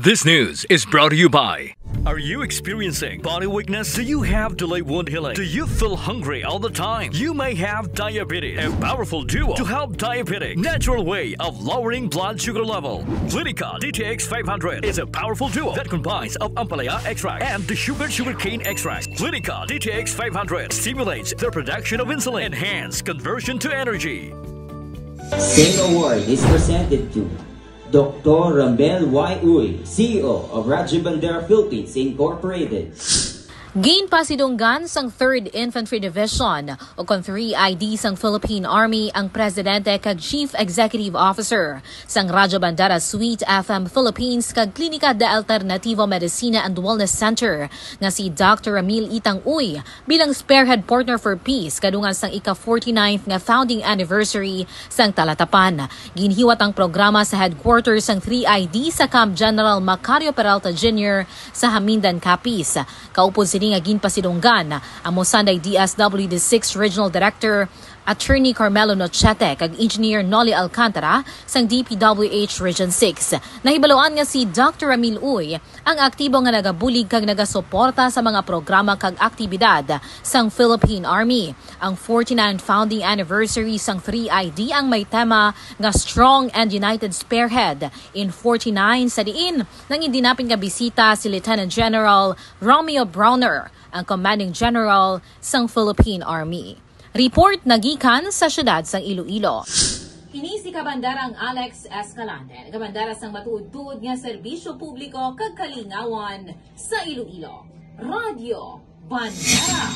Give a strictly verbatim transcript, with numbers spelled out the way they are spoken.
This news is brought to you by. Are you experiencing body weakness? Do you have delayed wound healing? Do you feel hungry all the time? You may have diabetes. A powerful duo to help diabetic. Natural way of lowering blood sugar level. Clinica D T X five hundred is a powerful duo that combines of ampalaya extract and the sugar sugarcane extract. Clinica D T X five hundred stimulates the production of insulin, enhance conversion to energy. Same award is presented to Doctor Ramel Y. Uy, C E O of Radyo Bandera Philippines Incorporated. Ginpasidunggan sang Third Infantry Division o kon three I D sang Philippine Army ang presidente kag chief executive officer sang Radyo Bandera Sweet F M Philippines kag Klinika de Alternativo Medicina and Wellness Center nga si Doctor Ramil Itang Uy bilang spearhead partner for peace kadungan sang ika forty-ninth nga founding anniversary sang Talatapan. Ginhiwat ang programa sa headquarters sang three I D sa Camp General Macario Peralta Junior sa Jamindan, Capiz. Kaupod sini nga ginpasidunggan ang Musandai D S W D six Regional Director Attorney Carmelo Nochete kag Engineer Nolly Alcantara sang D P W H Region six. Nahibaluan nga si Doctor Ramil Uy ang aktibo nga nagabulig kag nagasuporta sa mga programa kag aktibidad sang Philippine Army. Ang forty-nine founding anniversary sang three I D ang may tema nga Strong and United Spearhead in forty-nine, sa diin nangin dinapin nga bisita si Lieutenant General Romeo Brawner, ang Commanding General sang Philippine Army. Report nagikan sa siyudad sang Iloilo. Ini si Kabandarang Alex Escalante, nagabandara sang matuod-tuod nga serbisyo publiko kag kalingawan sa Iloilo. Radyo Bandera.